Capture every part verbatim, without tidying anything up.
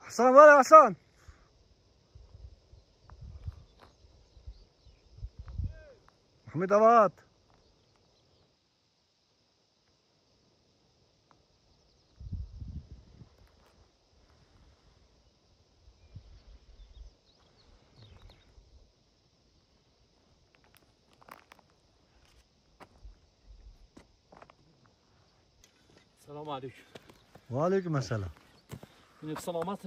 Hasan, var Hasan. Mehmet Avat. Selam aleyküm. Ve aleyküm selam. Yine selamet.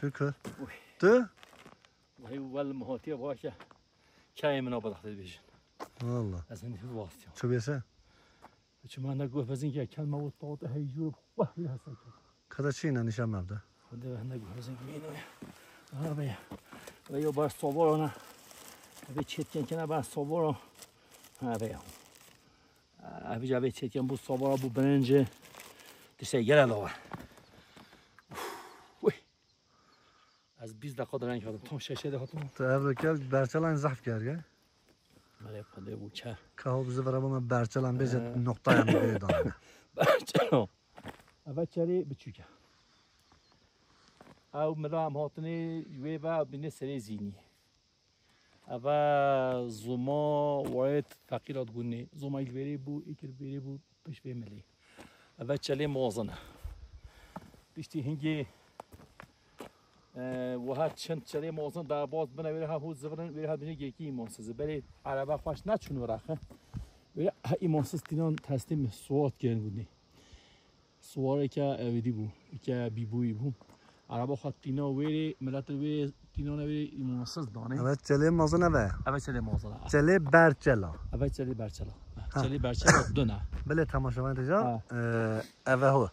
Şükür. Uy. Tu? Vay, wel, mehatiye baş e. Çayê min a badaxtê dibêjin. Valla. Ez hindi vastiyam. Çi bêse? Çi me hende guh bezin ki kelme û tat hey jûr weh bir hesen ki. Kada çi ne nişan mevde? Hende hende guh bezin ki mîno ya. Ha be. Ve yo bar sobor ona. Ve çetken kena bar sobor. Ha be. Abi cabe çetken bu sobor bu birinci. Dişe gel ala. Uy. Ez bîst deqa direng hatim. Tam şeşe de hatim. Tu ev gel berçelan zehf gerge. Mele pade bu çe. Ka ho bizi vera bana berçelan bêje Ee. Noktaya mı bir dana. Berçelan. Eve çerê biçûk e. Ew mila em hatinê wê ve binê serê zînî. Eve zoma wayet feqîrat gunê. Zoma îl verê bû, îkir verê bû. Piş vê milê. Eve çelê mozin e. Piştî hingê, e, wiha çend çelê mozin derbas bine, wêrê ha hû zivirin, wêrê ha bine gêkî îmansiz. Belê erebe xweş neçûn wiraxe. Wêrê ha îmansiz tînan teslîm suwat kirin gundî. Suwareke evidî bû, eke bîbûyî bû. Araba xwe tîna wêrê, milet wê tînane wê îmansiz danê. Evet, çelê mazin eve. Evet, çelê mazin eve. Çelê berçela. Evet, çelê berçela. Ha. Çelê berçela dune. Belê temaşevan têja, Ha. e, eve ho.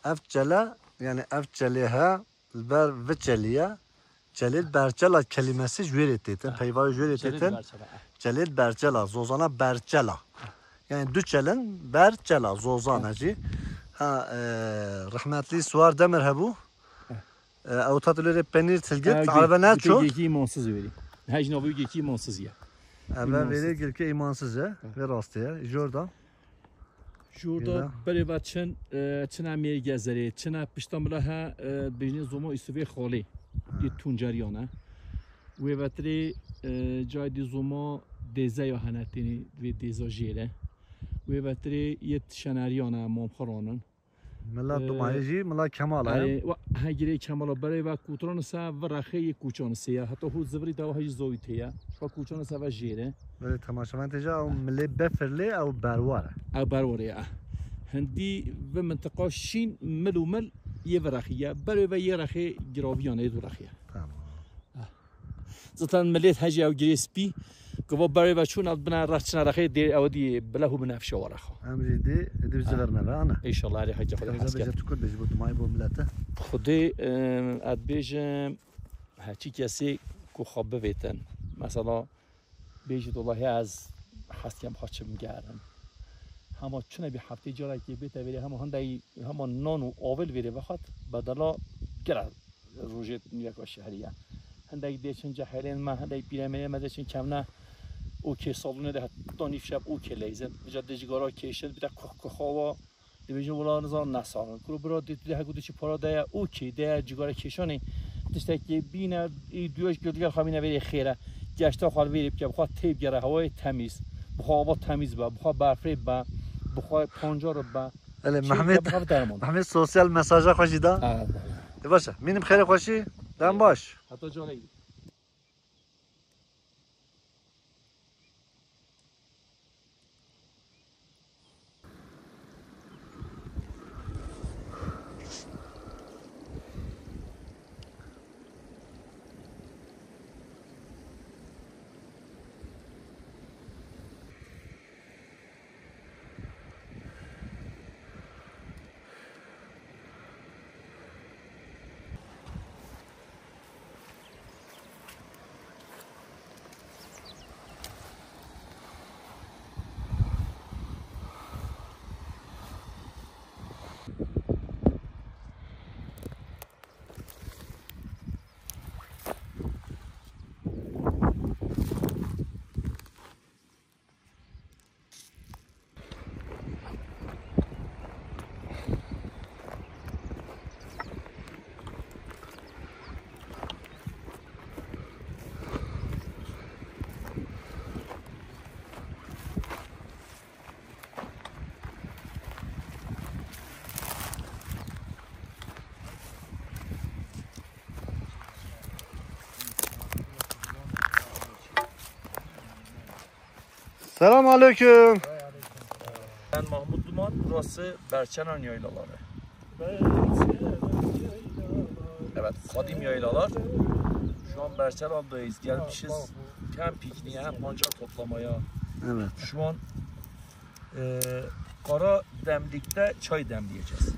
Ev çele, yani ev çelê he, li ber vi çelî ye. Çelê berçela kelimesi ji wê rê têtin, Ha. Peyva ji wê rê Çelê têtin. Berçela, ha. Çelê berçela, zozana berçela. Yani du çelin berçela, zozana jî. Ha, e, rahmetli Suar Demir hebû. E, ew tat lê penîr tilgit, Ew araba gê-, ne ço? Gêkî îmansiz wêrî. Hej navê gêkî îmansiz ye. Eve Îmansiz. Vêrê gilke îmansiz e, vê rastî ye. Jor da. Jor da Yeda. Berê ve çin, e, çina mêr gezerê, çina pişta mila he, e, bêjnê zoma Îsuvê xalê. Ha. Yê Tunceryan e. Wê vetirê, e, cay dî zoma dêze ya hene tênî vê dêza jêre. Wê vetirê yê Şeneriyan e, Mamxiranin. Mila Ee, Dumayê jî, Mila Kemal e. Erê, wa, he girê Kemala berê ve kûtran se, ve rexê yê kûçan se ya. Heta hû zivirî dawa hejî zoyî tê ya. Şwa kûçan se ve jêre. Belê temaşevan têja, ew milê befirlê, ew berwar e. Ew berwar e, ya. Hindî ve mintiqa şîn mil û mil yê ve rexî ya. Berê ve yê rexê giraviyan e, yê du rexî ya. Tamam. Zaten millet hecî ew girê spî, giva berê ve çûn, ew bine rex çine rexê dê, ew dî bile hû binefşe were xwe. Em jî dê, dê bizivirne ve, ana. Înşallah, erê heke Xwedê Bêje, hes bêje, kir. Tu kurt bêjî bo Dumayê bo milete. Xwedê, em, ez dibêjim, heçî kesê ku xwe bivêtin. Mesela, bêjî, welahi ez hes kem xwe çim gerim. Hema çune bî heftê carekê bête vêrê, hema hindayî, hema nan û avil vêrê vexwet, bedela gere rojê nûyeka şehrî ye. Hindek dê çin cehêlên me, hindek pîremêrê me dê çin kevne û kê salonê de heta nîv şev û kê leyzin. Vêca dê cigara kêşin, bide kuh kuhawa. Dibêjin wela nizan nesarin. Kuro bira dê tu dê hegu diçî para de ye û kê de ye cigara kêşanê. Tiştekê bîne, ê duyaş girdigar xwe bîne vêrê xêre. Geşta xwe li vêrê bike, bi xwe tê bigere, hewayê temîz. Bi xwe ava temîz be, bi xwe berfrê be, bi xwe pancar be. Ele Şey, Mehmet, ya, bu kadar mı? Mehmet sosyal mesaja xwe jî da. Ha, evet. E, baş e. Mînim xêrê xweşî, dem baş. Hatta canı iyi. Selam aleyküm. Ben Mahmut Duman, burası Berçenan yaylaları. Evet, kadim yaylalar. Şu an Berçenan'dayız. Gelmişiz hem pikniğe hem pancar toplamaya. Evet. Şu an e, kara demlikte çay demleyeceğiz.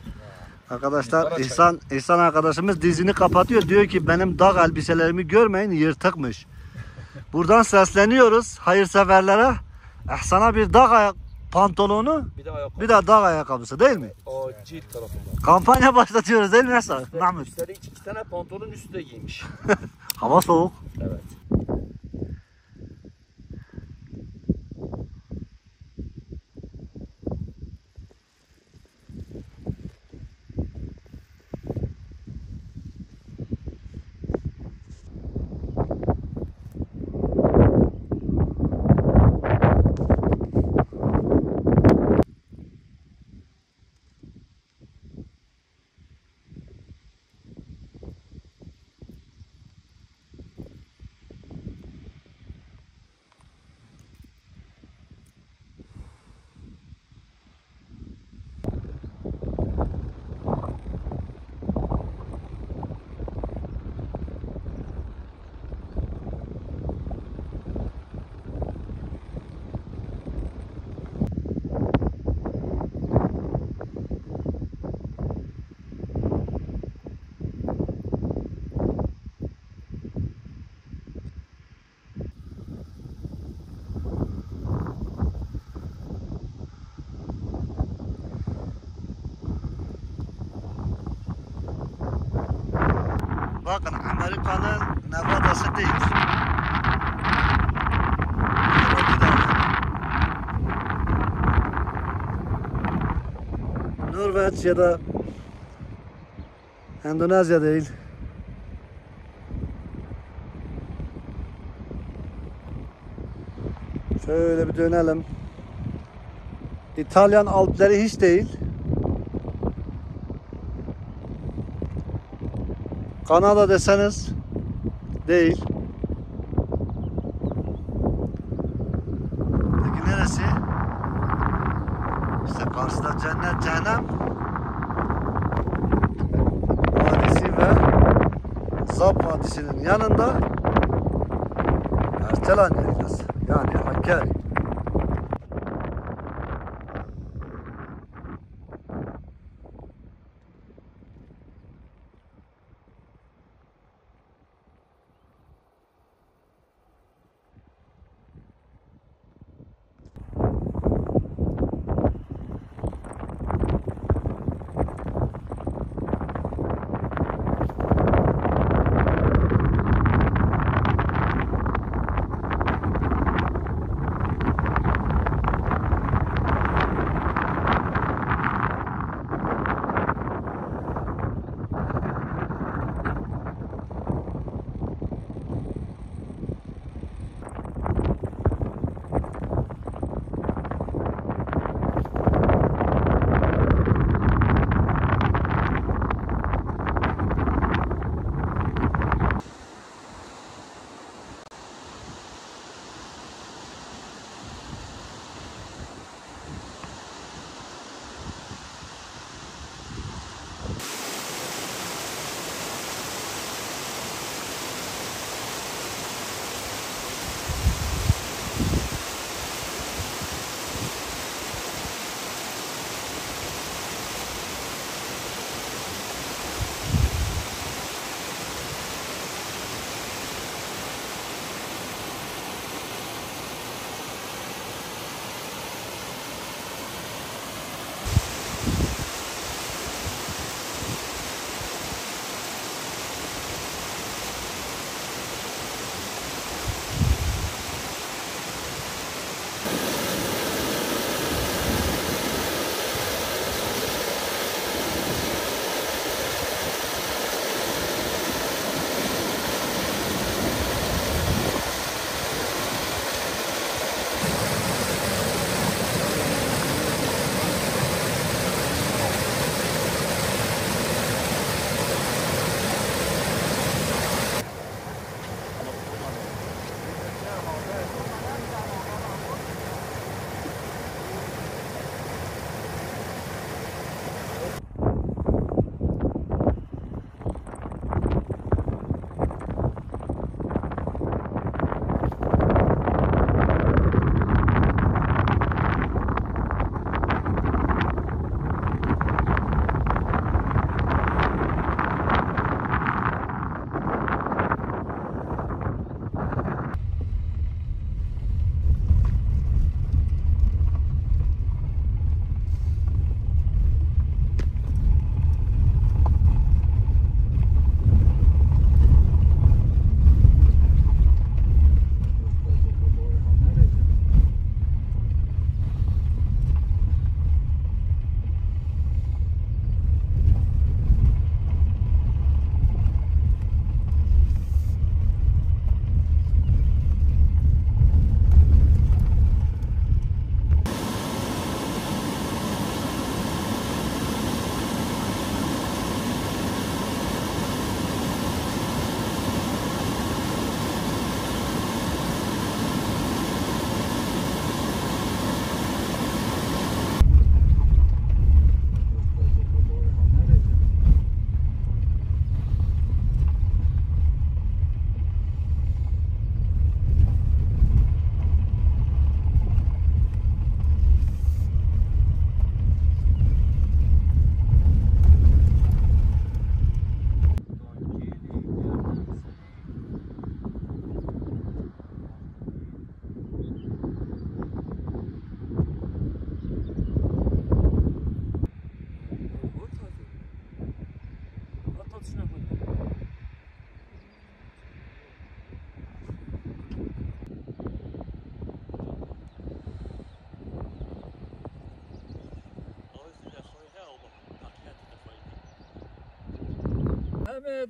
Arkadaşlar Karaçay. İhsan, İhsan arkadaşımız dizini kapatıyor. Diyor ki benim dağ elbiselerimi görmeyin, yırtıkmış. Buradan sesleniyoruz hayırseverlere. İhsan'a bir dağ ayak pantolonu, Bir de ayakkabı. Bir de dağ ayakkabısı değil mi? O cilt tarafında. Kampanya başlatıyoruz değil mi İhsan? Mahmut. Üstelik iki tane pantolon üstü de giymiş. Hava soğuk. Evet. Bakın Amerika'nın Nevada'sı değil. Norveç ya da Endonezya değil. Şöyle bir dönelim. İtalyan Alpleri hiç değil. Kanada deseniz değil. Peki neresi? İşte karşıda cennet, cehennem vadisi ve Zap Vadisi'nin yanında Ertelan yaylası, yani Hakkari.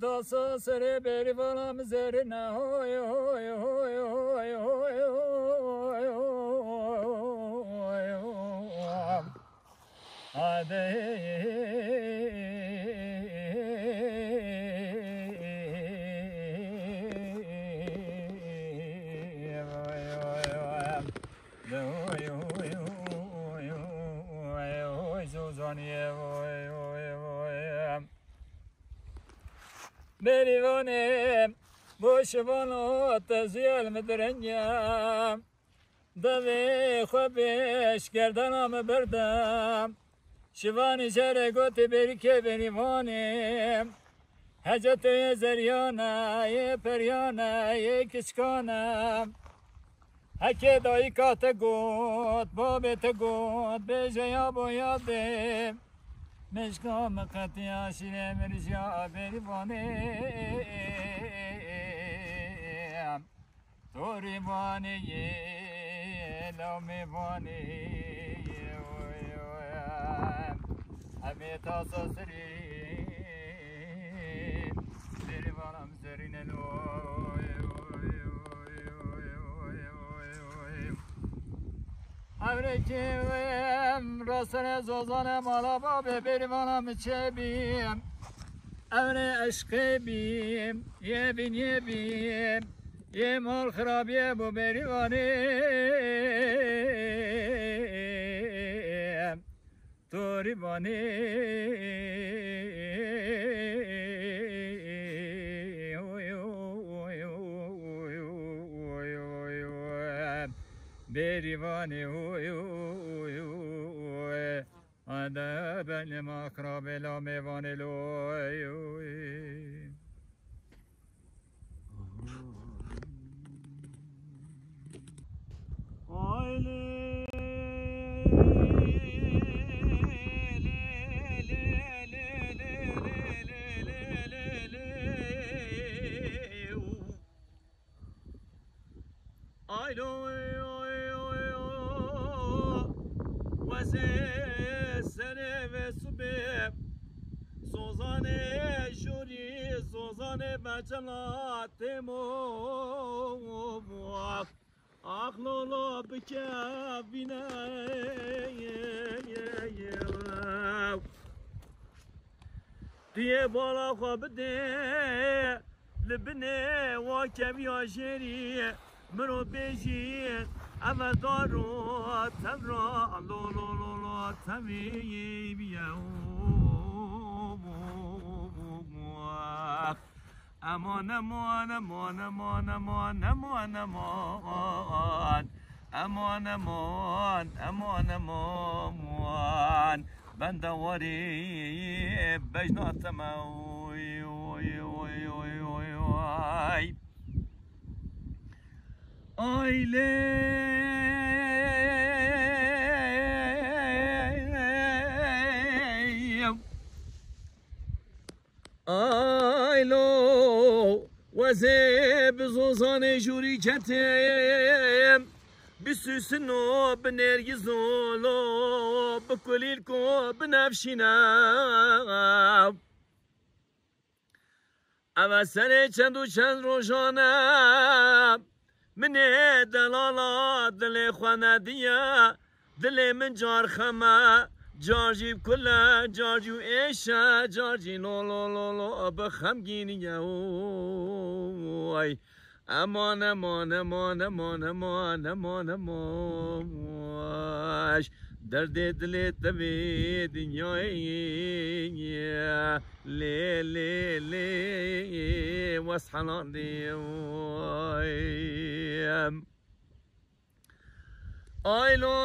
Tasa serê berîvana min zerine, hoy, hoy, hoy. Hadi. Oy, oy, oy, oy, oy, oy, oy, Zozanê, oy, oy, oy. Berîvanê, bo şivano te ziyel mi direnge. Devê xwe pêş gerdana mi berde. Şivanî jere gotê berîkê berîvanê. Hecetê yê zeriyane, yê periyane, yê kiçkane. Heke dayika te got, babê te got, bêje ya bo ya dê. Meşka min qetiya şîrê min rijiya berîvanê. Torîvanê yê, lawmêvanê yê, oy, oy. Em ê tasa serê, serê valam serîne lo, oy, oy, oy. Evrekê em rasene zozane mala babê berîvana min çêbî. Evre eşqê bî, yê bîn yê bî. Yê mal xirabiyê bo berîvanê. Torîvanê. Berîvanê. Ada belê ma xirabê la mêvanê lo. Aylo, oy, oy, oy, oy. Wezê serê ve subê. Sozanê jûrî, sozanê beçela têmo. Ax lolo bikevîne. Tu yê bala xwe bidê, li binê wa keviya jêrî, miro bêjî, eve daro tevra, lo, lo, lo, lo, tevî bîye. Eman, eman, eman. Eman, eman, eman, eman. Eman, eman, eman, eman. Benda warê bejna te me. Oy, oy, oy, oy, oy, oy. Aylê. Aylo, wezê bi zozanê jûrî ketim, bi sûsino, bi nêrgîzo lo, bi kulîlko, bi nefşîne. Eve serê çend û çend rojan e, Min ê delala dilê xwe nediye, dilê min car xem e, car jî bi kul e, car jî êş e, car jî lo, lo, lo, lo, bi xemgînî ye. Oy. Eman, eman, eman. Derdê dilê te vê dinyayê. Lê, lê, lê, wes helalê. Aylo.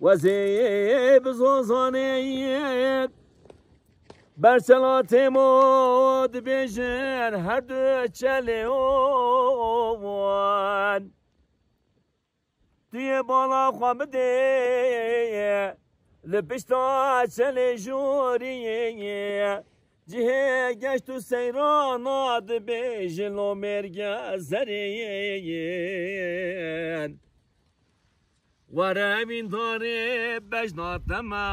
Wezê bi zozanê. Berçela têmo dibêjin her du çelê wan. Tu yê bala xwe bidê, li pişta çelê jûrî, cihê geşt û seyrana dibêjin lo mêrge zerên. Were mîndarê bejna te me.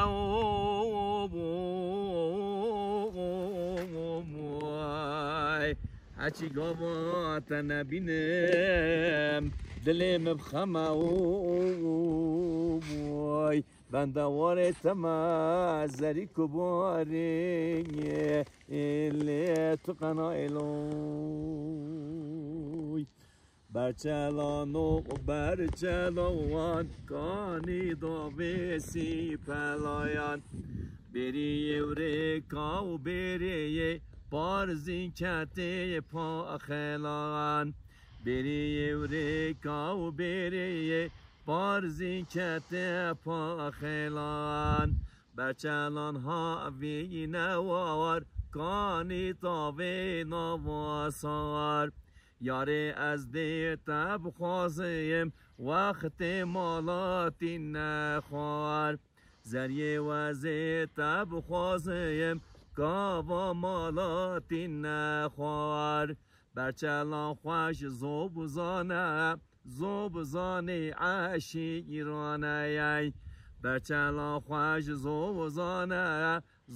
Heçî gava te nebînim, dilê min bi xem e. Bende warê te me, zerî ku barê lê tu qena êloy. Berçelano berçelawan, kanî davê sîpelayan. Berî yê rêka û berê yê parzîn ketê paxelan. Berî yê rêka û berê yê parzîn ketê paxelan. Berçelan havî newar, kanî tavê nava sar. Yarê ez dê te bixwazim, wextê mala tîne xwar. Zeriyê wezê te bixwazim, gava mala tîne xwar. Berçelan xweş zobzane, zobzanê eşîrane ye. Berçelan xweş zobzane,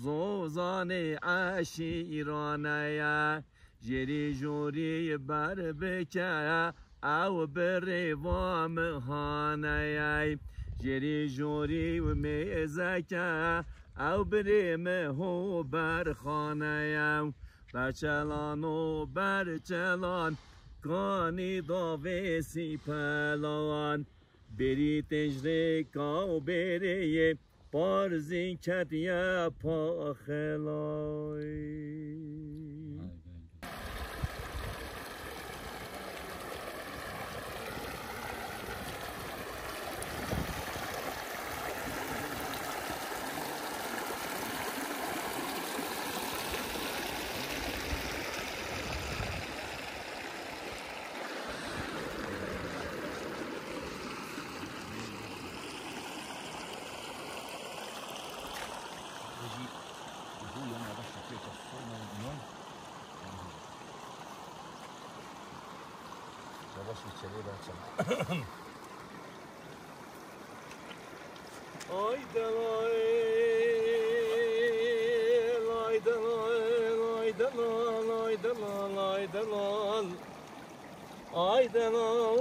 zozanê eşîrane ye. Jêrî jorî ber bike, ew bi rêva min hane ye. Jêrî jorî û mêzeke, ew birê min ho berxane ye. Berçelano berçelan, kanî davê sîpelawan. Berî têjrêka û berê yê parzîn ketiye paxelay. Jî bû yan yavaş şekilde forma yan. Yavaş bir çevir ben çabuk. Ay delal, ay delal, ay delal, ay delal, ay delal. Ay delal,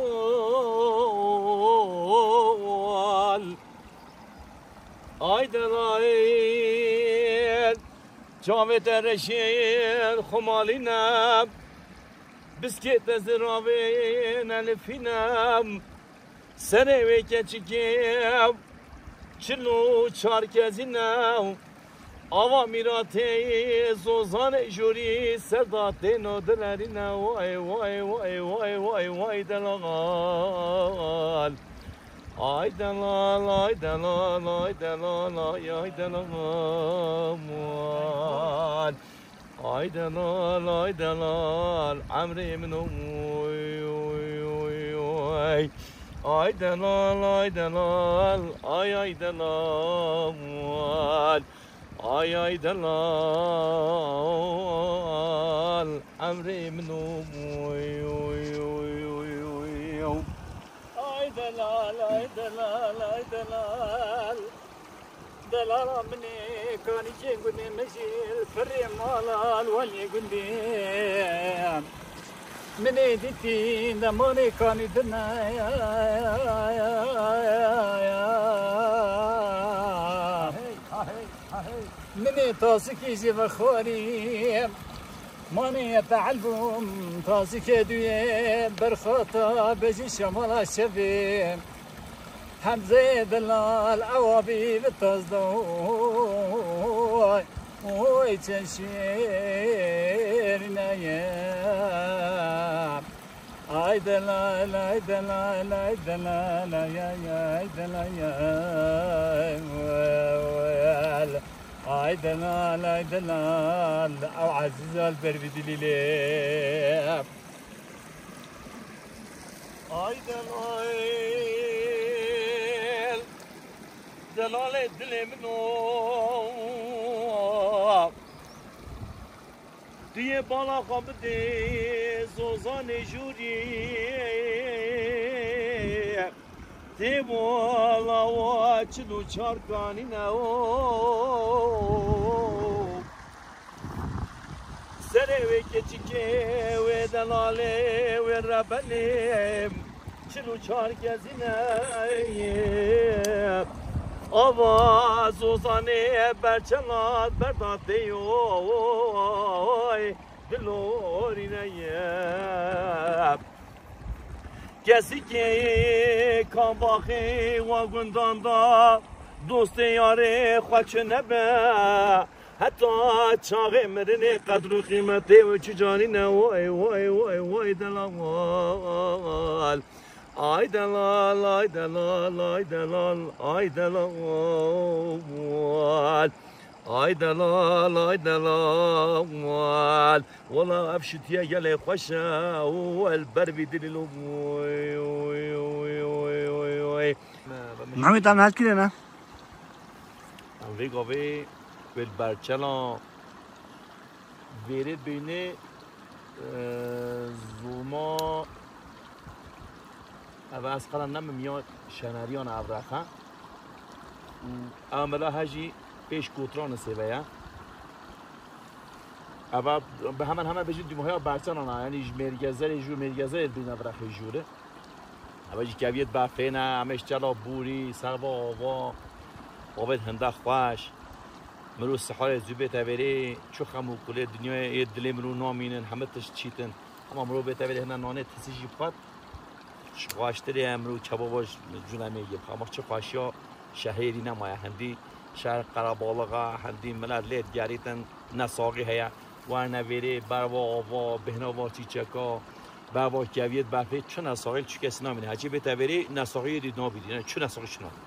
ay delal. Çavê te reşên xumalîne, biskê te ziravên elifîne. Serê wê keçikê çil û çar kezî ne. Ava mîratê zozanê jorî ser da têno dilerîne. Way, way, way, way, way, way delal. Ay delal, ay delal, ay delal, ay, ay delal. Ay delal, ay delal, emrê min o, oy, oy, oy, oy. Ay delal, ay delal, ay, ay delal. Ay, ay delal, emrê min o, oy, oy, oy. Ay delal, ay delal, ay delal. Delala min ê, kanî cê gundê min jî li pirê mala li welê gundê. Min ê dîtî demanê kanî dine. Min ê tasikî jî vexwarî. Manê ye te elbûm tasikê duyê berxata bejî şemala şevê. Hemzeyê delal ewa bî bi tazda. Oy, oy, çend şêrîne ye. Ay delal, ay delal, ay delal, ay, ay, ay delal, ay, ay, ay. Ay delal, ay delal, ew ezîza li ber vî dilî lê. Ay delal, delalê dilê min o. Tu yê bala xwe bidê zozanê jûrî. Tê bola wa çil û çar kanîne o. Serê wê keçikê wê delalê wê rebenê çil û çar kezîne. Ava zozanê berçelat berda tê yoy dilorîne ye. Kesikê kambaxê wa gundan da dostê yarê xwe çi nebe. Heta çaxê mirinê qedr û qîmetê wê çi canîne. Way, way, way, way delal. Ay delal, ay delal, ay delal, ay delal. Ay delal, ay delal. Wela ev şitiye gelê xweş e. Wel ber vî dilî lo. Oy, oy, oy, oy, oy, oy. Mehmet, em her kirê ne? Em vê gavê wê li Berçela vêrê bînê, e, zûma, ev ez qala nemim ya şeneriyan ev rexe. Û ew mela he jî pêş kotrana sêve ye. Eva bi hemen hemen bêjin dîmahya Berçelan a, yanî ji mêrgezerê, ji mêrgezerê bîne virexê jûre. Eva jî keviyet berfê ne, em ê ji çela bûrî, serva ava, avêt hinde xweş. Mirov siharê zû bête vêrê, çi xem û kulê dinyayê ê dilê mirov namînin, hemî tişt çîtin. Ema mirov bête vêrê hinde nanê tisî jî xwet. Ji xweştirê em ro kebaba ji cûnemê yê. Ama çi xweşiya şehrê dî nemaye. Hindî şehr qerebalix e, hindî milet lê digerîtin, nesaxî heye. Werne vêrê, berva ava, bêhna va çîçeka, berva keviyê berfê, çi nesaxî li çi kesî namîne. Hecî bête vêrê nesaxiyê dî nabînî. Yani çi nesaxî çi namîne.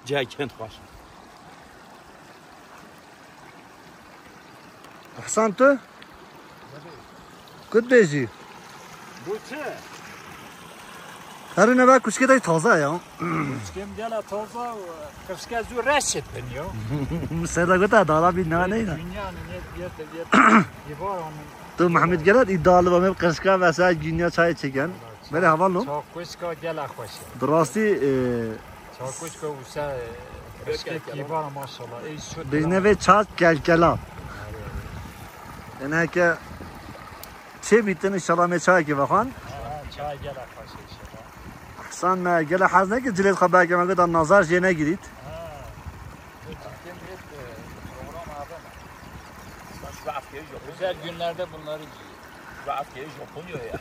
Cihekî hind xweş. Ehsan tu? Ku dibêjî? Bu çi? Herî nebe kuşkê de taze ya. Kuşkêm gela taze û kuşke zû reşit bin yo. Seyda gota dala bir nane ya. Dünya ne yet yet yet. Yevara onun. Tu Mehmet Gelat iddialı var. Hep kuşka ve sen dünya çay çeken. Böyle havalı. Çok kuşka gela hoş. Bi rastî, e, Çakuşka wisa, e, eşkek kîbar, maşallah. Ey, şu bêjine vê çak kelkela. Teneke çê bîtin, inşallah me çayekê vexwan. Ha, çay gel arkadaşlar inşallah. Ehsan me gele hez neke cilêt xwe belke me gota nazar jê negirît. Ha. Bu çirkin hep, e, program abi. Bak şu askeri yok. Özel günlerde bunları giyiyor. Şu askeri Japonya ya. Ha.